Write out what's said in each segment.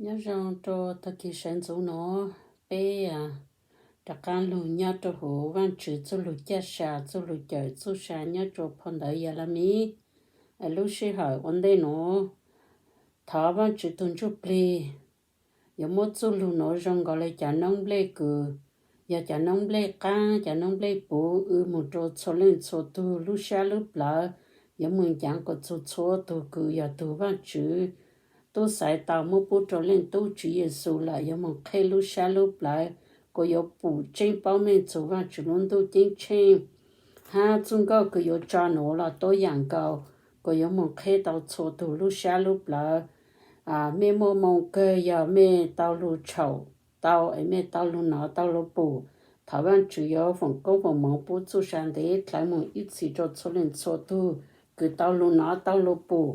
Nyob zoo rau tag kis sawv ntxov no, peb rov qab lug nyob rau huv Vaajtswv txuj lug caj sa, txuj lug cawm txuj sa nyob rua phau ntawv Yelamiv. Lub sij hawm ua ntej nuav, thov Vaajtswv tug Ntsuj Plig yuav muab txuj lug nuav zoo nkaus le cov noob nplej kws yog cov noob nplej qaab, cov noob nplej puv, wb moog rua txhua leej txhua tug lub sab lub plawv, yuav moog caav kuas txug txhua tug kws yog tug Vaajtswv tub xaiv tau muab pub rua leej tub Tswv Yexus lawm, yuav moog qheb lub sab lub plawv kuas yuav pum tseeb paub meej txug Vaajtswv lub ntuj ceeb tsheej hab txuj nkauj kws yuav tso nuav los tuab yaam nkaus, kuas yuav moog qheb tau txhua tug lub sab lub plawv. Mej muaj moo kawg yog mej tau lug tshaum tau es mej tau lug nov tau lug pum, thov Vaajtswv yuav foom koob foom moov pub txuj sa ntev dlhawv moog ib txhis rua txhua leej txhua tug kws tau lug nov tau lug pum.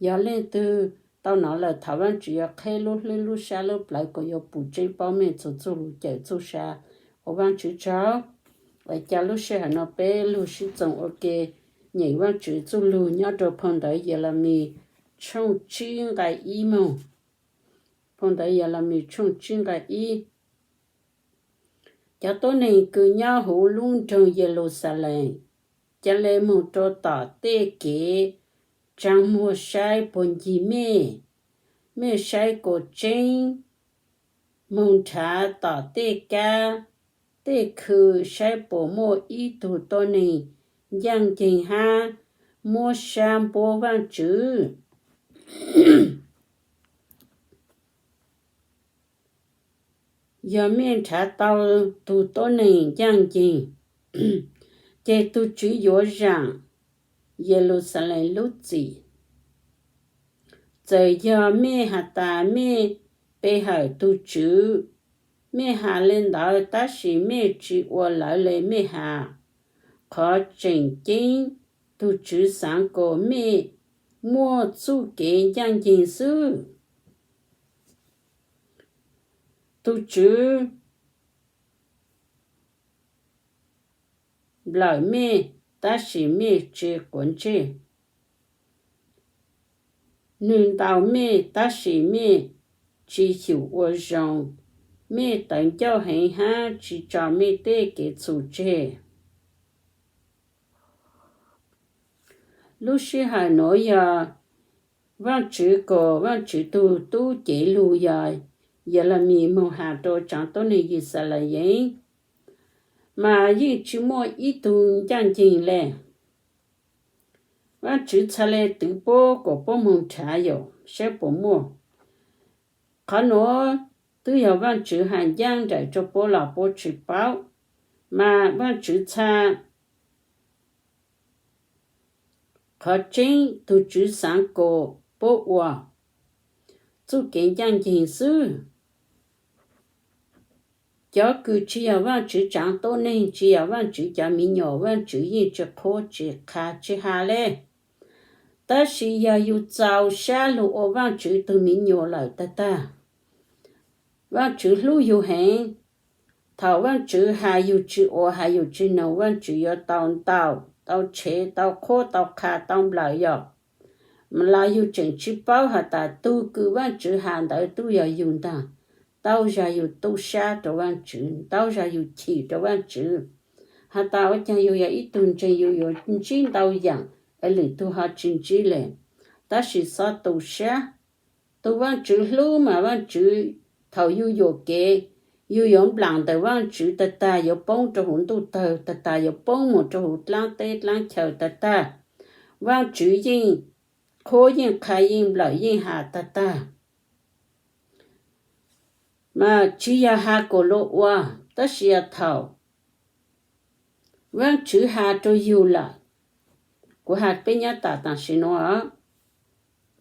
Yog leej twg tau nov lawm, thov Vaajtswv yuav qheb lub hlwb lub sab lub plawv kuas yuav pum tseeb paub meej txug txuj lug cawm txuj sa. Ua Vaajtswv tsaug, es ca lub sij hawm no peb lug sib txoos ua ke nyeem Vaajtswv txuj lug nyob rua phau ntawv Yelamiv tshooj tsib nqai ib moog. Phau ntawv Yelamiv tshooj tsib nqai ib. Cov tuab neeg kws nyob huv lub nroog Yeluxalees, ca le moog rua tom tej kev tsaa muag saib puas ncig mej. Mej saib kuas tseeb, moog nrhav tom tej kab tej khw saib puas muaj ib tug tuab neeg ncaaj nceeg hab muab sab npuab Vaajtswv. Yog mej nrhav tau tug tuab neeg ncaaj nceeg, ces tug Tswv yuav zaam Yeluxalees lub txim. Txawm yog mej has tas mej pe hawm tug Tswv, mej has le ntawd tab sis mej tsi ua lawv le mej has. Qhov tseem ceeb, tug Tswv xaav kuas mej muaj txuj kev ncaaj nceeg xwb. Tug Tswv nplawm mej tab sis mej tsi quav ntsej. Nwg ntaus mej tab sis mej tsi xyum ua zoo. Mej tawv ncauj heev hab tsi tso mej tej kev txhum tseg. Lub sij hawm nuav yog Vaajtswv kuas Vaajtswv tug tub cev lug yog Yelemis moog has rua tsaav tuab neeg Yixalayees, mas yeej tsi muaj ib tug ncaaj nceeg le. Vaajtswv txhaj le twv puab kuas puab moog nrhav yom saib puas muaj. Qhov nuav twb yog Vaajtswv has ncaaj nraim rua puab los puab tsi paub, mas Vaajtswv txhaj Qhov tseeb, tug Tswv xaav kuas puab ua txuj kev ncaaj nceeg xwb. Cov kws tsi yog Vaajtswv tsaav tuab neeg, tsi yog Vaajtswv cov miv nyuas, Vaajtswv yeej tsi qhuab tsi qha tsi has le. Tab sis yog yug txaus sab lug ua Vaajtswv tug miv nyuas lawm tag tag, Vaajtswv hlub yug heev. Thaum Vaajtswv has yug tsi ua, has yug tsi noog, Vaajtswv yuav tau ntaus, tau tshev, tau qhuab, tau qha, tau nplawm yog. Los yug tseem tsi paub has tas tug kws Vaajtswv has ntawd tub yog yug ntag. Ntau zag yug tu sab rua Vaajtswv, ntau zag yug chim rua Vaajtswv. Has tas ua caag yug yog ib tug ntseeg yug yuav ntsib ntau yaam es lwm tug ho tsi ntsib le. Tab sis xob tu sab, tug Vaajtswv hlub mas Vaajtswv, thaum yug yuam kev, yug yuav nplaam ntawm Vaajtswv tag tag, yuav poob rua huv ntuj tawg tag tag, yuav poob moog rua huv dlaab teb dlaab chaw tag tag, Vaajtswv yeej qhuab yeej qha yeej nplawm yeej has tag tag. Mas tsi yog has kuas luag ua, tab sis yog thaum Vaajtswv has rua yug lawm. Kuv has peb nyob tam tam sim nuav,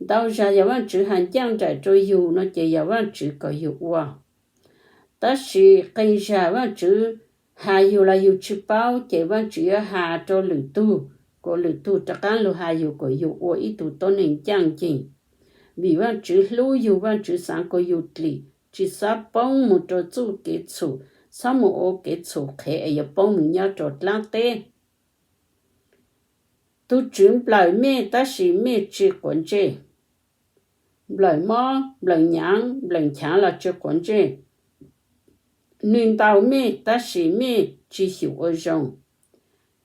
ntau zag yog Vaajtswv has ncaaj nraim rua yug no ces yog Vaajtswv kom yug ua. Tab sis qee zag Vaajtswv has yug los yug tsi paub ces Vaajtswv yuav has rua lwm tug, kuas lwm tug rov qaab lug has yug kuas yug ua ib tug tuab neeg ncaaj nceeg. Vim Vaajtswv hlub yug, Vaajtswv xaav kuas yug dlim, tsi xob poob moog rua txuj kev txhum, xob moog ua kev txhum qhev es yuav poob moog nyob rua dlaab teb. Tug Tswv nplawm mej tab sis mej tsi quav ntsej. nplawm mob, nplawm nyaav, nplawm nchaav los tsi quav ntsej. Nwg ntaus mej tab sis mej tsi xyum ua zoo.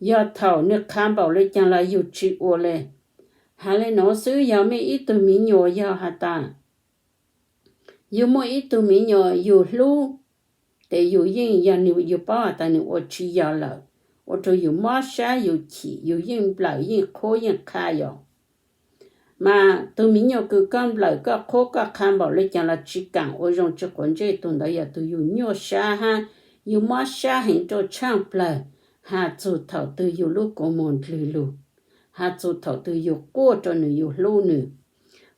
Yog thaum nwg qha npaum le caag los yug tsi ua le. Has le nuav xwb, yog mej ib tug miv nyuas yog has tas yug muaj ib tug miv nyuas yug hlub, tes yug yeej yog nwg yug paub has tas nwg ua tsi yog lawm, ua rua yug mob sab yug chim, yug yeej nplawm yeej qhuab yeej qha yom. Mas tug miv nyuas kws koj nplawm koj qhuab koj qha npaum le caag los tsi kaam ua zoo tsi quav ntsej, tug ntawd yog tug yug nyuaj sab hab yug mob sab heev rua tshaaj plawg, has txug thaum twg yug lub kua muag ndlwg lug, has txug thaum twg yug quaj rua nwg yug hlub nwg.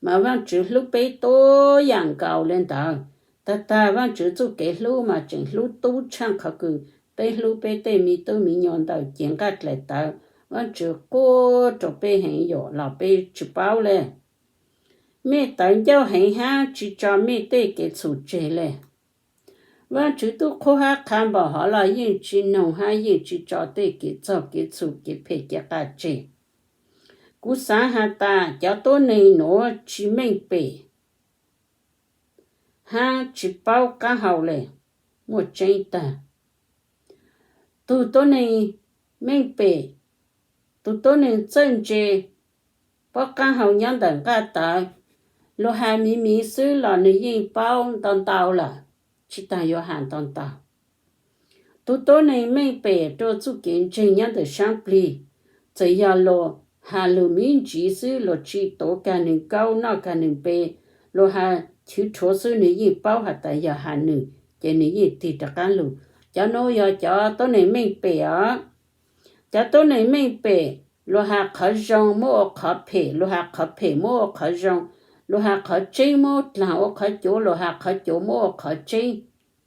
Mas Vaajtswv hlub peb tuab yaam nkaus le ntawd. Tag tag Vaajtswv txuj kev hlub mas tseem hlub tub tshaaj qhov kws peb hlub peb tej miv tub miv nyuas ntawm cev nqaj dlaim tawv. Vaajtswv quaj rua peb heev yom los peb tsi paub le. Mej tawv ncauj heev hab tsi tso mej tej kev txhum tseg le. Vaajtswv tub qhuab hab qha npaum hov los yeej tsi noog hab yeej tsi tso tej kev txaug kev txhum kev phem kev qas tseg. Kuv xaav has tas cov tuab neeg nuav tsi meej pem hab tsi paub qaab hau le. Muaj tseeb tag. Tug tuab neeg meej pem, tug tuab neeg txawj ntse, paub qaab hau nyob ntawm nqaj tawv, lug has miv miv xwb los nwg yeej paub ntau ntau lawm, tsi taag yuav has ntau ntau. Tug tuab neeg meej pem rua txuj kev ntseeg nyob ntawm saab plig, txawm yog lug has lug miv ntsiv xwb, lug tsi tuav kag nwg nkaub noj kag nwg npe, lug has chwv rhuav xwb nwg yeej paub has tas yog has nwg, ces nwg yeej tig rov qaab lug. Cov nuav yog cov tuab neeg meej pem os. Cov tuab neeg meej pem, lug has qhov zoo muab ua qhov phem, lug has qhov phem muab ua qhov zoo, lug has qhov tseeb muab dlaag ua qhov cuav, lug has qhov cuav muab ua qhov tseeb.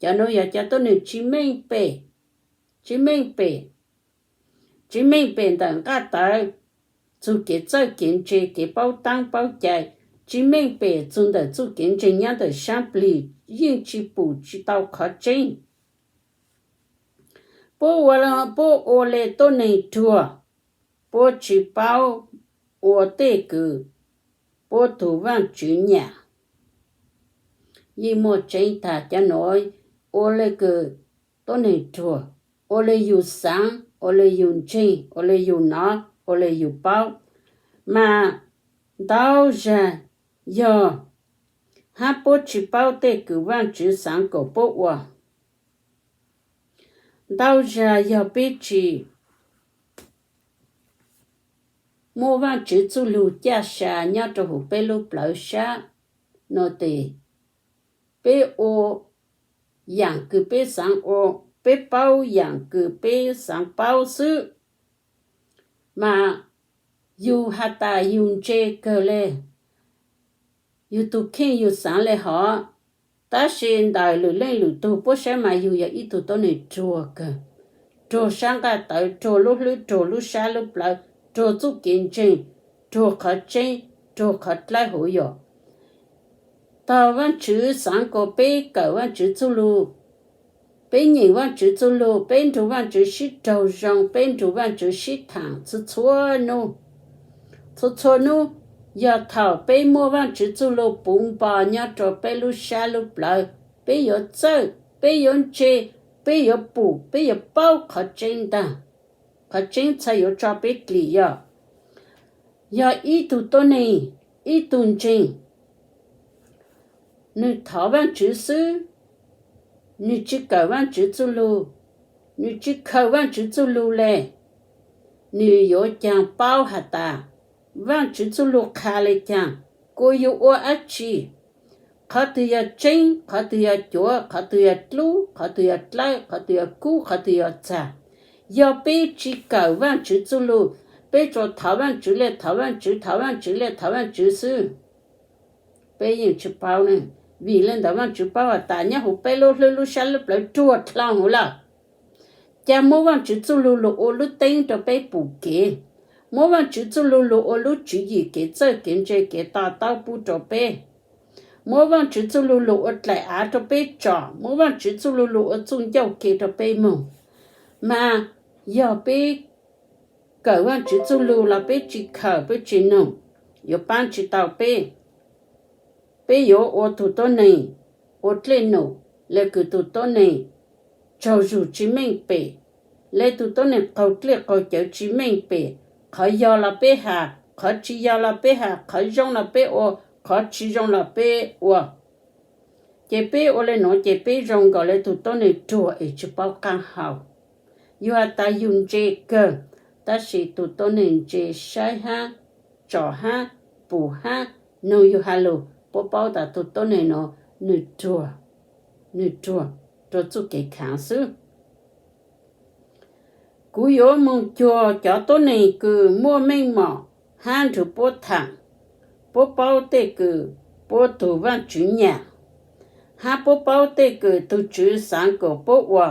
Cov nuav yog cov tuab neeg tsi meej pem, tsi meej pem, tsi meej pem ntawm nqaj tawv, txug kev txawj kev ntse kev paub taab paub cai, tsi meej pem txug ntawm txuj kev ntseeg nyob ntawm saab plig, yeej tsi pum tsi tau qhov tseeb. Puab ua, puab ua le tuab neeg ruag, puab tsi paub ua tej kws puab tug Vaajtswv nyam. Yeej muaj tseeb tag cov nuav ua le kws tuab neeg ruag, ua le yug xaav, ua le yug ntseeg, ua le yug nov, ua le yug paub, mas ntau zag yog hab puab tsi paub tej kws Vaajtswv xaav kuas puab ua. Ntau zag yog peb tsi muab Vaajtswv txuj lug caj sa nyob rua huv peb lub plawv sab nuav tes, peb ua yaam kws peb xaav ua, peb paub yaam kws peb xaav paub xwb, mas yug has tas yug ntse kawg le, yug tug kheej yug xaav le hov, tab sis ntawm lwm leej lwm tug puab saib mas yug yog ib tug tuab neeg ruag kawg, ruag sab nqaj tawv, ruag lub hlwb, ruag lub sab lub plawv, ruag txuj kev ntseeg, ruag qhov tseeb, ruag qhov dlawb huv yom. Tog Vaajtswv xaav kuas peb kawm Vaajtswv txuj lug, peb nyeem Vaajtswv txuj lug, peb nrug Vaajtswv sib raug zoo, peb nrug Vaajtswv sib thaam txhua txhua nub. Txhua txhua nub, yog thaum peb muaj Vaajtswv txuj lug puv npo nyob rua peb lub sab lub plawv, peb yuav txawj, peb yuav ntse, peb yuav pum, peb yuav paub qhov tseeb ntag. Qhov tseeb txhaj yuav tso peb dlim yog, yog ib tug tuab neeg, ib tug ntseeg, nwg thov Vaajtswv xwb, nwg tsi kawm Vaajtswv txuj lug, nwg tsi khaws Vaajtswv txuj lug le, nwg yuav caag paub has tas Vaajtswv txuj lug qha le caag, kuas yug ua dlaab tsi, qhov twg yog tseeb, qhov twg yog cuav, qhov twg yog dlub, qhov twg yog dlawb, qhov twg yog kub, qhov twg yog txag. Yog peb tsi kawm Vaajtswv txuj lug, peb tsuas thov Vaajtswv le thov Vaajtswv, thov Vaajtswv le thov Vaajtswv xwb, peb yeej tsi paub ne. Vim le ntawd Vaajtswv paub has tas nyob huv peb lub hlwb lub sab lub plawv ruag dlhau huv lawm. Ca muab Vaajtswv txuj lug lug ua lub teeb rua peb pum kev, muab Vaajtswv txuj lug lug ua lub tswv yim kev txawj kev ntse kev to taub pub rua peb, muab Vaajtswv txuj lug lug ua dlaim av rua peb tsom, muab Vaajtswv txuj lug lug ua txuj ncauj ke rua peb moog. Mas yog peb kawm Vaajtswv txuj lug los peb tsi khaws peb tsi noog, yuav paab tsi tau peb. peb yuav ua tus tuab neeg ua dlej num, le kws tus tuab neeg tsaug zug tsis meej pem, le tus tuab neeg qaug dlej qaug cawv tsis meej pem, qhov yog los peb has, qhov tsis yog los peb has, qhov zoo los peb ua, qhov tsis zoo los peb ua. Ces peb ua le nuav ces peb zoo nkaus le tus tuab neeg ruag es tsis paub qaab hau. Yug has tas yug ntse kawg, tab sis tus tuab neeg ntse saib hab, tsom hab, pum hab, noog yug has lug, puab paub tas tus tuab neeg nuav nwg ruag, nwg ruag rua txuj kev khaav xwb. Kuv yuav moog cuag cov tuab neeg kws muaj meej mom hab nrug puab thaam. Puab paub tej kws puab tug Vaajtswv nyam, hab puab paub tej kws tug Tswv xaav kuas puab ua,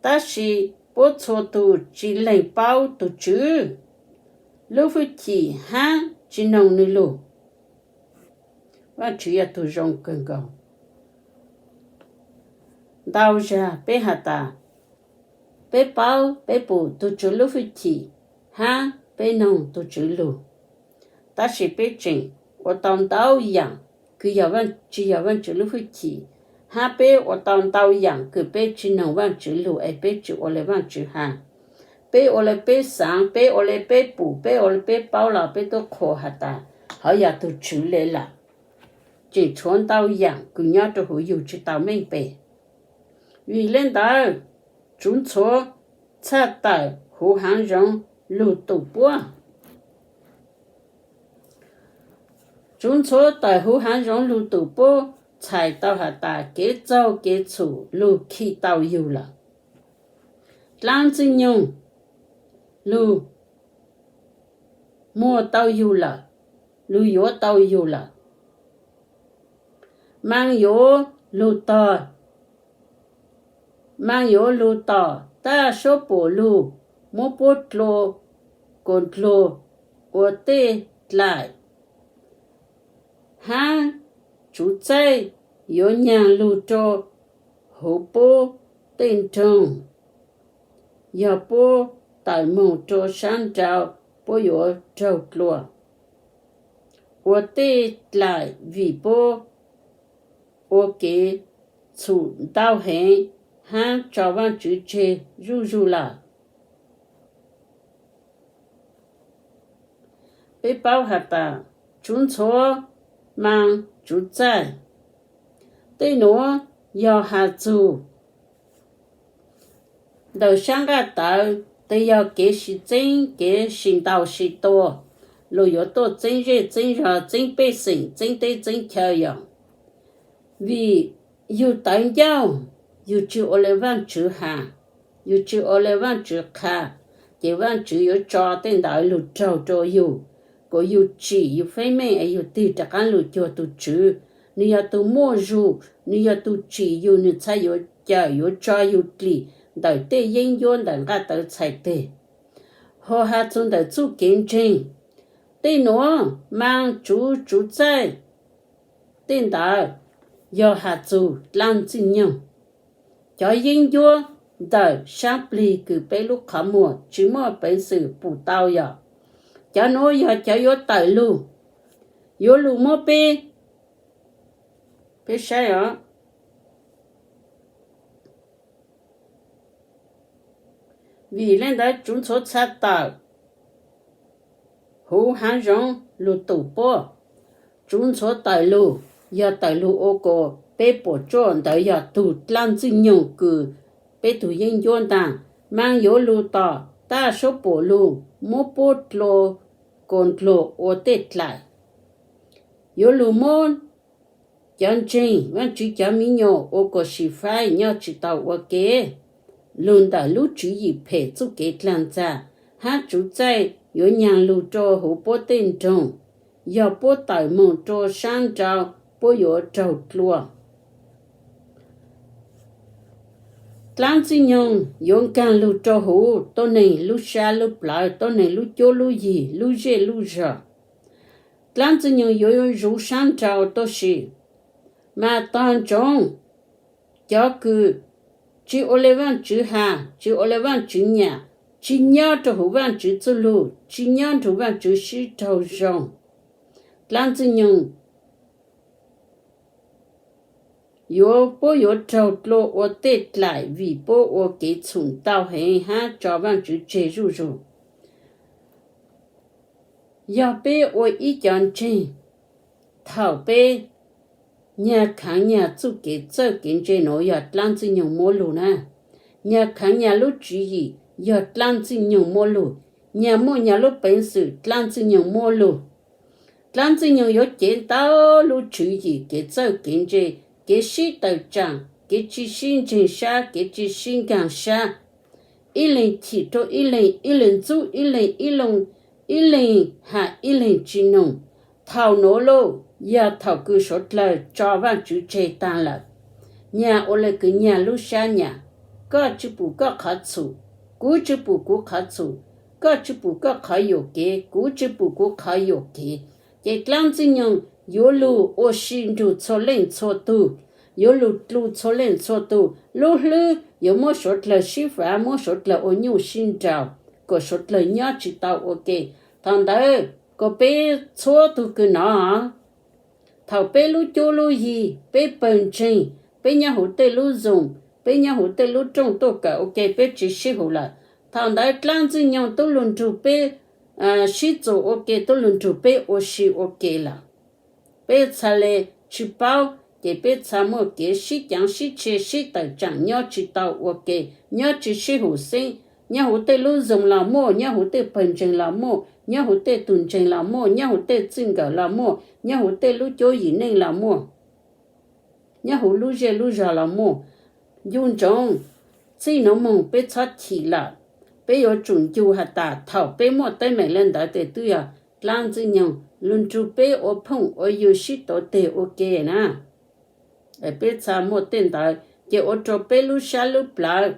tab sis puab txhua tug tsis leeg paub tug Tswv lub fwj chim hab tsis noog nwg lug. Vaajtswv yog tug zoo kawg nkaus. Ntau zag peb has tas peb paub, peb pum tug Tswv lub fwj chim hab peb noog tug Tswv lug, tab sis peb tseem ua tau ntau yaam kws yog, tsis yog Vaajtswv lub fwj chim, hab peb ua tau ntau yaam kws peb tsis noog Vaajtswv lug es peb tsis ua le Vaajtswv has. Peb ua le peb xaav, peb ua le peb pum, peb ua le peb paub los peb tub qhuas has tas hov yog tug Tswv le lawm. Tseem tshuav ntau yaam kws nyob rua huv yug tsis tau meej pem. Vim le ntawd, tsuv ntxhuav txhaj tawm huv haav zoov lug tum puab. Tsuv ntxhuav tawm huv haav zoov lug tum puab txhais tau has tas kev txaug kev txhum lug khi tau yug lawm. Dlaab Ntxwg Nyoog lug muag tau yug lawm, lug yuav tau yug lawm. Maa yuav lug tog, Maa yuav lug tom taj suab pum lug muab puab dlua kuas dlua ua tej dlaim, hab tsuv txaij yuav nyaag lug rua huv puab tej nroog. Yog puab tawm moog rua saab nraud, puab yuav raug dlua ua tej dlaim vim puab ua kev txhum ntau heev hab tso Vaajtswv tseg zuj zug lawm. Peb paub has tas tsuv ntxhuav, maa, tsuv txaij, tej nuav yog has txug ntawm saab nqaj tawv, tes yog kev sis txeeb, kev sis ntaus sis tua, luas yuav tuaj txeeb zej txeeb zog, txeeb pej xeem, txeeb teb txeeb chaw yog. Vim yug tawv ncauj, yug tsis ua le Vaajtswv has, yug tsis ua le Vaajtswv qha, ces Vaajtswv yuav tso tej ntawd lug raug rua yug, kuas yug tsim yug feeb meej es yug tig rov qaab lug cuag tug Tswv. Nwg yog tug muaj zug, nwg yog tug tsim yug, nwg txhaj yuav cawm yuav tso yug dlim ntawm tej yeeb ncuab ntawm nqaj tawv txhais teg. Ho has txug ntawm txuj kev ntseeg, tej nuav maa, tsuv, tsuv txaij, tej ntawd yog has txug dlaab Ntxwg Nyoog, cov yeeb ncuab ntawm saab plig kws peb lub qhov muag tsis muaj peev xwm pum tau yog. Cov nuav yog cov yuav tawm lug, yuav lug muab peb, peb saib os. Vim le ntawd tsuv ntxhuav txhaj tawm huv haav zoov lug tum puab. Tsuv ntxhuav tawm lug, yog tawm lug ua kuas peb puam tsuaj, ntawd yog tug dlaab Ntxwg Nyoog kws peb tug yeeb ncuab ntaag. Maa yuav lug tom taj suab pum lug muab puab dlua kuas dlua ua tej dlaim. Yuav lug muab cov ntseeg Vaajtswv cov miv nyuas ua kuas sis faib nyob tsis tau ua ke lug ntawm lub tswv yim phem txuj kev dlaag ntxag, hab tsuv txaij yuav nyaag lug rua huv puab tej nroog. Yog puab tawm moog rua saab nraud, puab yuav raug dlua. Dlaab Ntxwg Nyoog yuav nkaag lug rua huv tuab neeg lub sab lub plawv, tuab neeg lub cuab lub yig, lub zej lub zog. Dlaab Ntxwg Nyoog yuav zuv saab nraud tuab si. Mas tog ntsoov, cov kws tsis ua le Vaajtswv has, tsis ua le Vaajtswv nyam, tsis nyob rua huv Vaajtswv txuj lug, tsis nyob nrug Vaajtswv sib raug zoo, Dlaab Ntxwg Nyoog yuav puab yuav raug dlua ua tej dlaim vim puab ua kev txhum ntau heev hab tso Vaajtswv tseg zuj zug. Yog peb ua ib cov ntseeg, thaum peb nyag khaav nyag txuj kev txawj kev ntse nuav yog dlaab Ntxwg Nyoog muab lug na. Nyag khaav nyag lub tswv yim yog dlaab Ntxwg Nyoog muab lug. Nyag muaj nyag lub peev xwm dlaab Ntxwg Nyoog muab lug. Dlaab Ntxwg Nyoog yuav cev ntau lub tswv yim, kev txawj kev ntse, kev sib tawm tsaam, kev tsi sib ntseeg sab, kev tsi sib nkaag sab, ib leeg chim rua ib leeg, ib leeg ntxub ib leeg, ib leeg has ib leeg tsi noog. Thaum nuav lauj, yog thaum kws suav dlawg tso Vaajtswv tseg taag lawm. Nyag ua le kws nyag lub sab nyam, koj tsi pum koj qhov txhum, kuv tsi pum kuv qhov txhum, koj tsi pum koj qhov yuam kev, kuv tsi pum kuv qhov yuam kev. Ces dlaab Ntxwg Nyoog yuav lug ua si nrug txhua leej txhua tug, yuav lug dlu txhua leej txhua tug. Lub hlwb yuav muab suav dlawg sib fav, muab suav dlawg ua nyuj sib nraus, kuas suav dlawg nyob tsi tau ua ke. Thaum ntawd kuas peb txhua tug kws nov, thaum peb lub cuab lub yig, peb pawg ntseeg, peb nyob huv tej lub zoo, peb nyob huv tej lub rooj tuaj kawm ua ke, peb tsi sib hum lawm, thaum ntawd dlaab Ntxwg Nyoog tub lug nrug peb sib txuas ua ke, tub lug nrug peb ua si ua ke lawm. Peb txha le tsi paub, ces peb txha muaj kev sib caav sib tshia sib tawm tsaam nyob tsi tau ua ke, nyob tsi sib hum xeeb. Nyob huv tej lub zoo los muaj, nyob huv tej pawg ntseeg los muaj, nyob huv tej tug ntseeg los muaj, nyob huv tej txwj nkawm los muaj, nyob huv tej lub cuab yim neej los muaj, nyob huv lub zej lub zog los muaj. Ncu ntsoov, txij nuav moog peb txhob chim lawm. Peb yuav tsum ncu has tas thaum peb muaj teeb meem le ntawd tes twb yog dlaab Ntxwg Nyoog lug nrug peb ua phooj ua ywg sib tuav teg ua ke na. Peb txha muaj tej ntawd ces ua rua peb lub sab lub plawv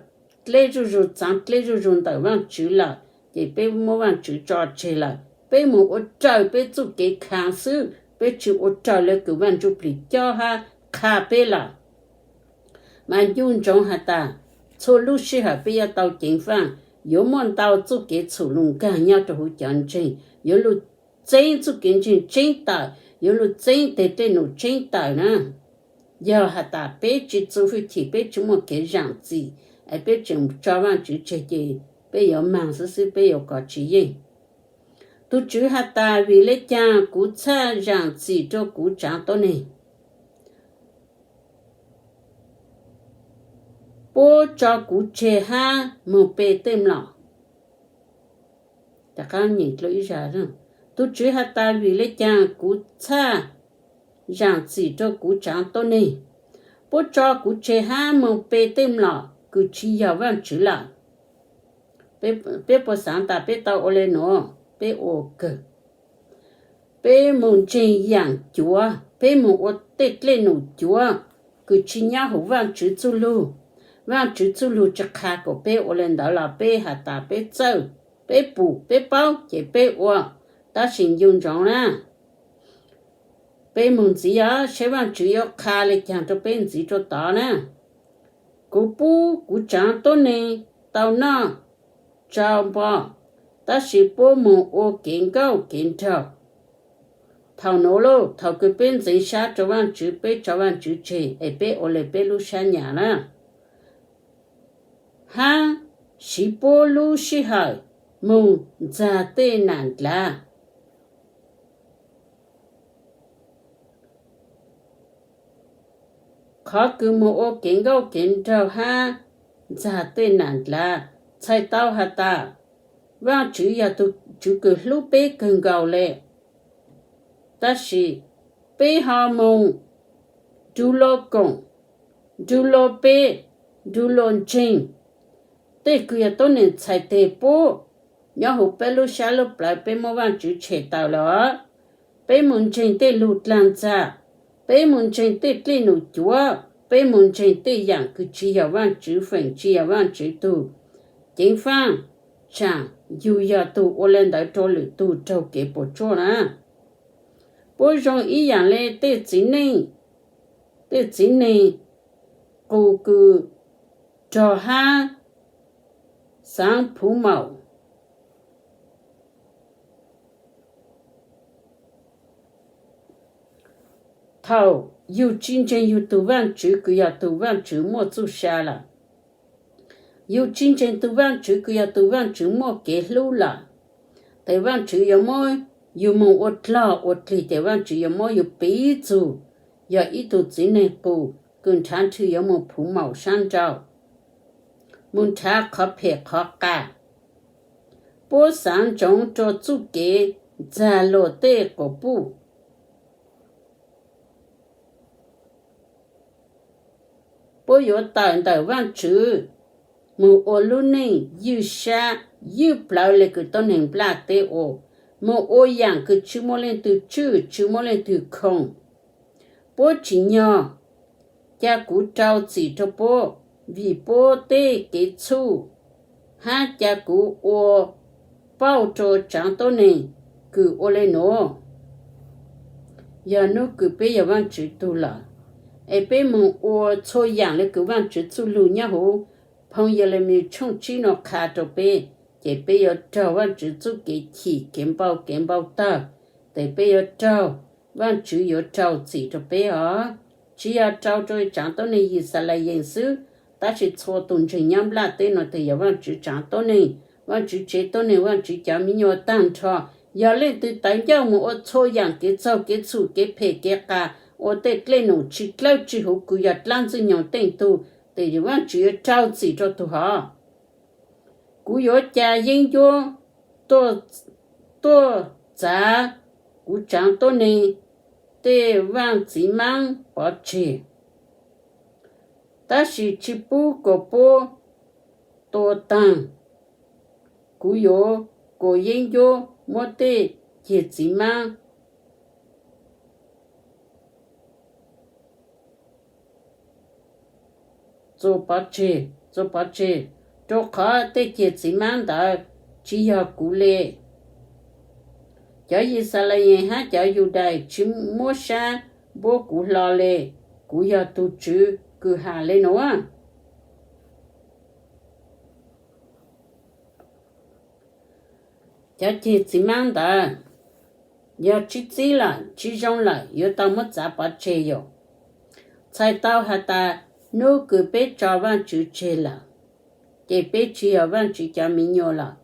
dleb zuj zug, txaav dleb zuj zug ntawm Vaajtswv lawm, ces peb muab Vaajtswv tso tseg lawm. Peb moog ua raws peb txuj kev khaav xwb, peb tsi ua raws le kws Vaaj Ntsuj Plig cob hab qha peb lawm. Mas ncu ntsoov has tas, txhua lub sij hawm peb yuav tau ceev faaj, yuav muaj ntau txuj kev txhum lug nkaag nyob rua huv cov ntseeg, yuav lug txeeb txuj kev ntseeg tseeb tawm, yuav lug txeeb teg dlej num tseeb tawm na. Yog has tas peb tsi txu fwj chim, peb tsi muaj kev zaam txim, es peb tseem tso Vaajtswv tseg ces peb yuav maag xwb xwb, peb yuav kov tsi yeej. Tug Tswv has tas, vim le caag kuv txhaj zaam txim rua kuv tsaav tuab neeg? Puab tso kuv tseg hab moog pe tej mlom. Tug Tswv has tas, vim le caag kuv txhaj zaam txim rua kuv tsaav tuab neeg? Puab tso kuv tseg hab moog pe tej mlom kws tsi yog Vaajtswv lawm. Peb puas xaav tas peb tau ua le nuav? Peb ua kawg. Peb moog ntseeg yaam cuav, peb moog ua tej dlej num cuav kws tsi nyob huv Vaajtswv txuj lug. Vaajtswv txuj lug tsi qha kuas peb ua le ntawd los peb has tas peb txawj, peb pum, peb paub ces peb ua. Tab sis ncu ntsoov na, peb moog ntxiv os, saib Vaajtswv yuav qha le caag rua peb ntxiv rua tod na. Kuv pub kuv tsaav tuab neeg tau noj tsau npo, tab sis puab moog ua kev nkauj kev nraug. Thaum nuav lauj, thaum kws peb ntxeev sab rua Vaajtswv, peb tso Vaajtswv tseg es peb ua le peb lub sab nyam na, hab siv puab lub sij hawm moog ntxag tej nam ndlav. Qhov kws moog ua kev nkauj kev nraug hab ntxag tej nam ndlav, txhais tau has tas Vaajtswv yog tug Tswv kws hlub peb kawg nkaus le. Tab sis peb ho moog nrug luag koom, nrug luag pe, nrug luag ntseeg. Tej kws yog tuab neeg txhais teg puab, nyob huv peb lub sab lub plawv peb muab Vaajtswv tshem tawm lawm. Peb moog ntseeg tej lug dlaag ntxag, peb moog ntseeg tej dlej num cuav, peb moog ntseeg tej yaam kws tsi yog Vaajtswv feem, tsi yog Vaajtswv tug. Ceev faaj tsaam yug yog tug ua le ntawd rua lwm tug raug kev puas tsuaj na. Puab zoo ib yaam le tej txiv neej, tej txiv neeg qus kws rog hab xaav phuv maum. Thaum yug tsis ntseeg yug tug Vaajtswv kws yog tug Vaajtswv muaj txuj sa lawm, yug tsis ntseeg tug Vaajtswv kws yog tug Vaajtswv muaj kev hlub lawm, tes Vaajtswv yuav muab yug moog ua dlog ua dlig, tes Vaajtswv yuav muab yug piv txug yog ib tug txiv neeg qus kws nrhav nrhw yuav moog phuv maum saab nrau, moog nrhav qhov phem qhov qas. Puab xaav ntsoov rua txuj kev ntxag luas tej quas puj. Puab yuav tawm ntawm Vaajtswv moog ua lub neej ywj sab ywj plawv le kws tuab neeg nplaj teb ua, moog ua yaam kws tsi muaj leej twg tswj tsi muaj leej twg khoom. Puab tsim nyog ca kuv rau txim rua puab vim puab tej kev txhuj, hab ca kuv ua pauj rua tsaav tuab neeg kws ua le nuav. Yog nub kws peb yog Vaajtswv tug lawm, es peb moog ua txhua yaam le kws Vaajtswv txuj lug nyob huv phoo Yelemis tshooj tsib nuav qha rua peb, ces peb yuav raug Vaajtswv txuj kev chim kev npau kev npau tawg, tes peb yuav raug, Vaajtswv yuav rau txim rua peb os. Tsi yog rau rua tsaav tuab neeg Yixalayees xwb, tab sis txhua tug ntseeg nyob nplaj teb nuav tes yog Vaajtswv tsaav tuab neeg, Vaajtswv tsev tuab neeg, Vaajtswv cov miv nyuas taag nrho. Yog leej twg tawv ncauj moog ua txhua yaam kev txaug kev txhum kev phem kev qas, ua tej dlej num tsi dlawb tsi huv kws yog dlaab ntxwg nyoog teej tug, tes Vaajtswv yuav rau txim rua tug hov. Kuv yuav ca yeeb ncuab tuaj txav kuv tsaav tuab neeg tej vaaj txiv maab pov tseg, tab sis tsi pub kuas puab tua taag. Kuv yuav kuas yeeb ncuab muab tej ceg txiv maab txua pov tseg, txua pov tseg, rua qhov tej ceg txiv maab ntawd tsi yog kuv le. Cov Yixalayees hab cov Yudais tsi muab sab npuab kuv hlo le. Kuv yog tug Tswv kws has le nuav. Cov ceg txiv maab ntawd yog tsi txib lawm tsi zoo lawm yuav tau muab txav pov tseg yom. Txhais tau has tas nub kws peb tso Vaajtswv tseg lawm, ces peb tsi yog Vaajtswv cov miv nyuas lawm,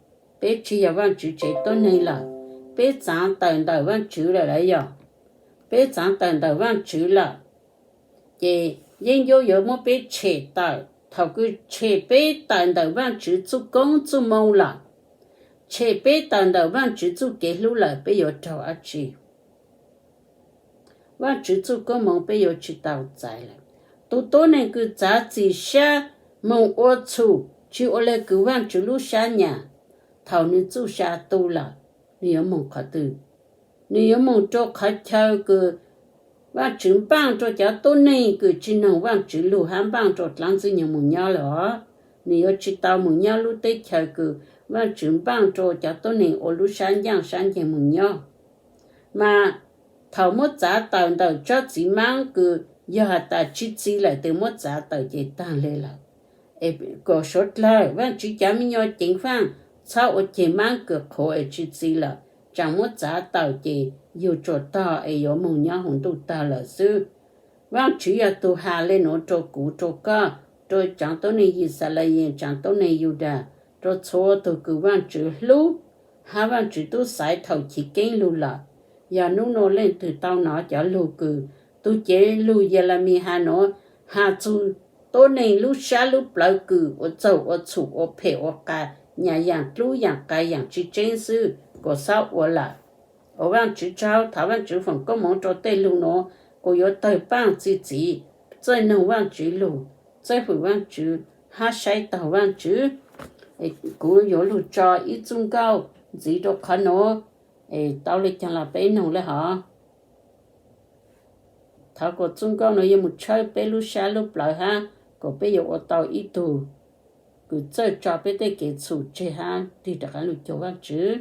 peb tsi yog Vaajtswv tsev tuab neeg lawm, peb txaav tawm ntawm Vaajtswv lawm lauj yog, peb txaav tawm ntawm Vaajtswv lawm, ces yeeb ncuab yuav muab peb tshem tawm. Thaum kws tshem peb tawm ntawm Vaajtswv txuj koob txuj moo lawm, tshem peb tawm ntawm Vaajtswv txuj kev hlub lawm, peb yuav raug dlaab tsi? Vaajtswv txuj koob moo peb yuav tsi tau txais lawm. Tug tuab neeg kws txav txim sab moog ua txhum tsi ua le kws Vaajtswv lub sab nyam, thaum nwg txuj sa tu lawm, nwg yuav moog qhov twg? Nwg yuav moog rua qhov chaw kws Vaajtswv npaaj rua cov tuab neeg kws tsi noog Vaajtswv lug hab npaaj rua dlaab ntxwg nyoog moog nyob lawm os. Nwg yuav tsi tau moog nyob lub teb chaws kws Vaajtswv npaaj rua cov tuab neeg ua lub sab ncaaj sab nceeg moog nyob. Mas thaum muab txav tawm ntawm tsob txiv maab kws yog has tas tsi txi lawm tes muab txav tawm ces taag le lawm. Es kom suav dlawg Vaajtswv cov miv nyuas ceev faaj, txhob ua ceg maab kws qhuav es tsi txi lawm, tsaam muab txav tawm ces yug tsuas tog es yuav moog nyob huv ntuj tog lawm xwb. Vaajtswv yog tug has le nuav rua kuv rua koj, rua tsaav tuab neeg Yixalayees, tsaav tuab neeg Yudas, rua txhua tug kws Vaajtswv hlub hab Vaajtswv tub xaiv thaum chiv keeb lug lawm. Yog nub nua leej twg tau nov cov lug kws tug cev lug Yelemis has nuav, has txug tuab neeg lub sab lub plawv kws ua txaug ua txhum ua phem ua qas, nyam yaam dlub yaam qas yaam tsi tseeb xwb, kom xob ua lawm. Ua Vaajtswv tsaug, thov Vaajtswv foom koob moov rua tej lug nuav, kuas yuav tawg paaj txi txiv, txawj noog Vaajtswv lug, txawj hwm Vaajtswv hab saib taug Vaajtswv. Kuv yuav lug tso ib txuj nkauj ntxiv rua qhov nuav, es tau le caag los peb noog le hov. Thov kuas txuj nkauj nuav yuav moog tshawb peb lub sab lub plawv hab kuas peb yuav ua tau ib tug kws txawj tso peb tej kev txhum tseg hab tig rov qaab lug cuag Vaajtswv.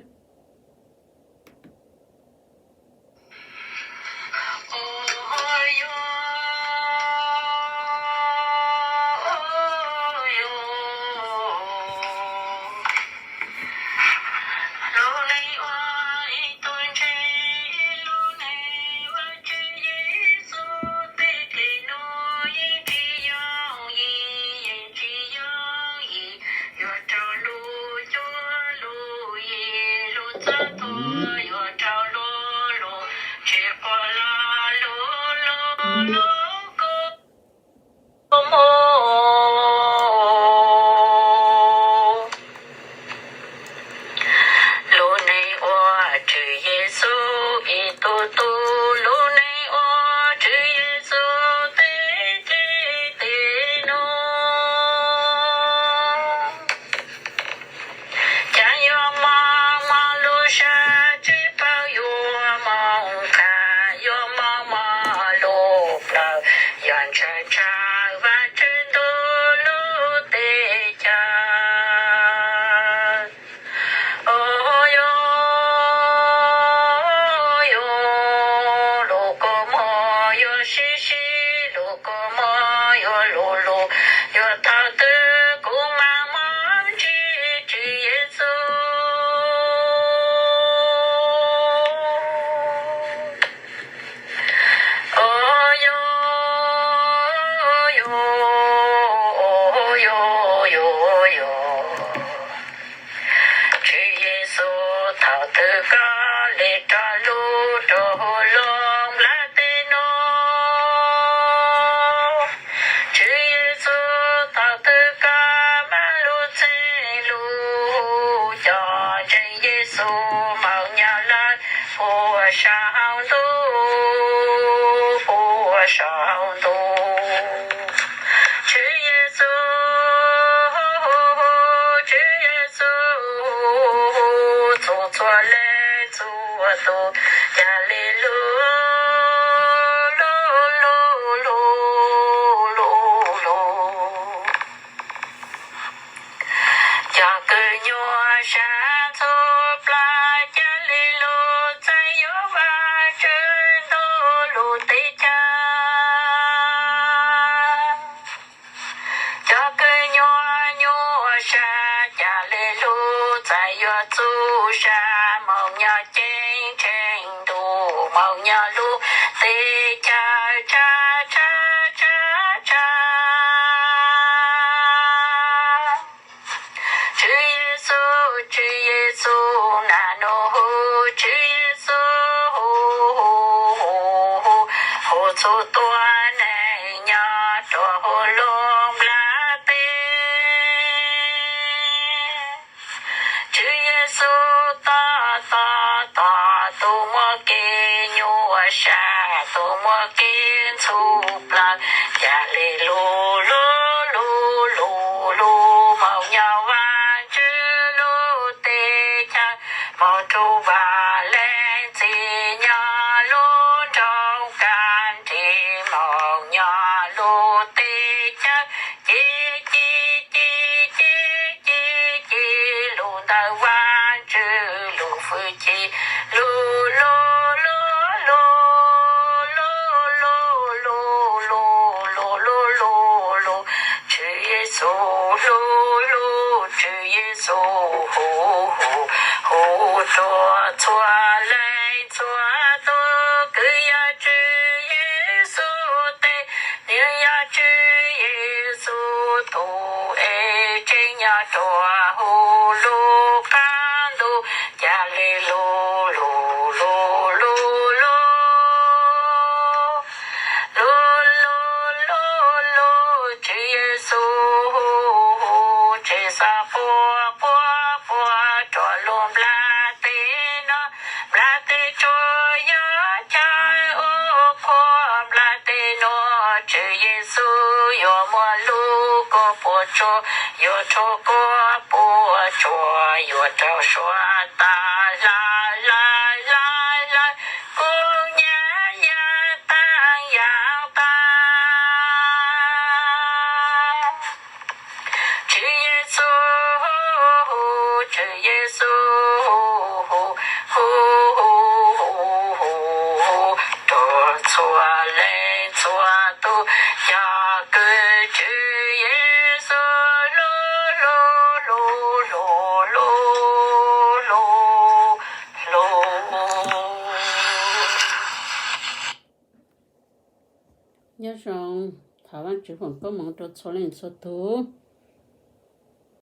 Koj los lub lub lub kua muag. Lub neej ua Tswv Yexus ib tug tub, lub neej ua Tswv Yexus tej txij tej nus. Cas yuav mob mob lub sab tsis paub yuav mob qhov, yuav mob mob lub plawv, yog ntshaw ntshaw Vajtswv ntuj lub teb chaws. Yog, yog lub kua muag yuav sib sib, lub kua muag yuav lug lug, yuav thaum twg kuv mam mob ntsib Tswv Yexus. Yog, yog, yog, yog, yog, Tswv Yexus, thaum twg koj le rov lug rau hauv lub nplaj teb no? Tswv Yexus, thaum twg koj mam lug txeeb lug hu cov ntseeg Yexus moog nyob lawm puag saum ntuj, puag saum ntuj? Tswv Yexus, Tswv Yexus, txug txhua leej txhua tug, ca le lug, lug, lug, lug, lug, lug. Cov kws nyuaj sab ntxhua plawg, ca le lug txais yuav Vajtswv ntuj lub teb chaws. Cov kws nyuaj nyuaj sab, ca le lug txais yuav txuj sa, moog nyob ceeb tsheej ntuj, moog nyob lub teb chaws tshab tshab tshab tshab. Tswv Yexus, Tswv Yexus, naj nub hu Tswv Yexus, hu, hu, hu, hu, hu txhua tus neeg nyob rua huv lub nplaj teb. Tswv Yexus, tos, tos, tos tus muaj kev nyuaj sab, tus muaj kev ntxhua plawg, ca le lug, lug, lug, lug, lug, moog nyob Vajtswv lub teb chaws, moog rua Vaj Leej Txiv nyob lub nroog Kaj Nrig, moog nyob lub teb chaws ci ci ci ci ci ci, lug ntawm Vajtswv lub fwj chim, lug, lug, lug, lug, lug, lug, lug, lug, lug, lug, lug, lug, lug. Tswv Yexus, lug, lug, Tswv Yexus, hu, hu, hu rua txhua leej txhua tug kws yog Tswv Yexus tes, nwg yog Tswv Yexus tug ev tsev nyob rua huv lub qaab ntuj, ca le lug, lug, lug, lug, lug, lug, lug, lug, lug, Tswv Yexus, hu, hu, hu, tseg xav quaj, quaj, quaj rua lub nplaj teb no. Nplaj teb tsuas yog chaw ua qhua, nplaj teb nuav Tswv Yexus yuav muaj lub kua puam tsuaj, yuav rhuav kua puam tsuaj, yuav raug suav tas hlawv hlawv hlawv hlawv, kuv nyab yaam taag yaam taag. Tswv Yexus, Tswv Yexus, hu, hu, hu, hu rua txhua leej txhua tug cov kws Tswv Yexus hlub, hlub, hlub, hlub, hlub, hlub, hlub. Nyob zoo, thov Vaajtswv foom koob moov rua txhua leej txhua tug.